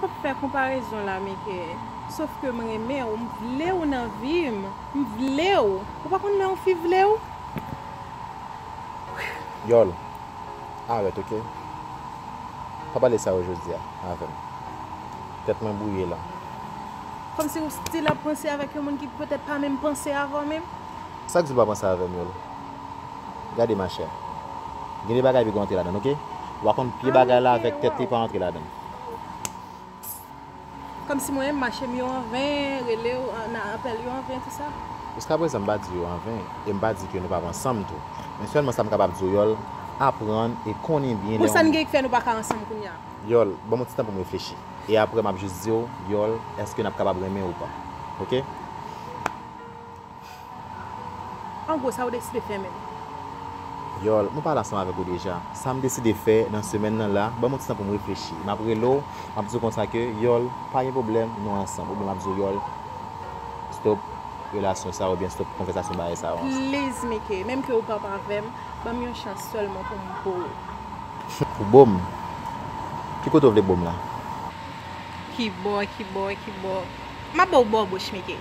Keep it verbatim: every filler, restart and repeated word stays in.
P ap fè konparezon la, Mike. Sof ke m renmen w, m vle w nan vi m. M vle w. Ou pa konn lè yon fi vle w? Yòl, arèt, oke? Pa pale sa yo jodi a avè m. Tèt mwen bwouye la. Kòmsi w still ap panse avèk yon moun ki petèt pa menm panse avè w menm? Sa k di w pa panse avè m, Yòl? Gade, machè. Gen de bagay pi gon antre ladan l, oke? W a konn pye bagay la avèk tèt li, pa antre ladan l. Kòmsi mwen menm mache m yo anven, rele w, an apèl yo anven, tou sa. Jiskaprezan, m pa di yo anven, e m pa di ke nou p ap ansanm tou. Men sèlman sa m kapab di w, Yòl, aprann e konnen byen lè yon moun. Pou sa n gen k fè nou pa ka ansanm kounye a? Yòl, ban m yon ti tan pou m reflechi. E apre, m ap jis di w, Yòl, èske n ap kapab renmen ou pa? Oke? An gwo, sa w deside fè menm? Yòl, mwen pale ansanm avèk ou deja. Sa m deside fè nan semèn nan la, ban m yon ti tan pou m reflechi. M ap rele w, m ap di w konsa ke, Yòl, pa gen pwoblèm, nou ansanm. Oubyen m ap di w, Yòl, stop relasyon sa, oubyen stop konvèsasyon bagay sa yo ansanm. Please, Mike, menm ke w p ap avè m, ban m yon chans sèlman pou m bo w. Pou bo m? Ki kote w vle bo m la? Ki bò, ki bò, ki bò? M ap ba w bò bouch, Mike.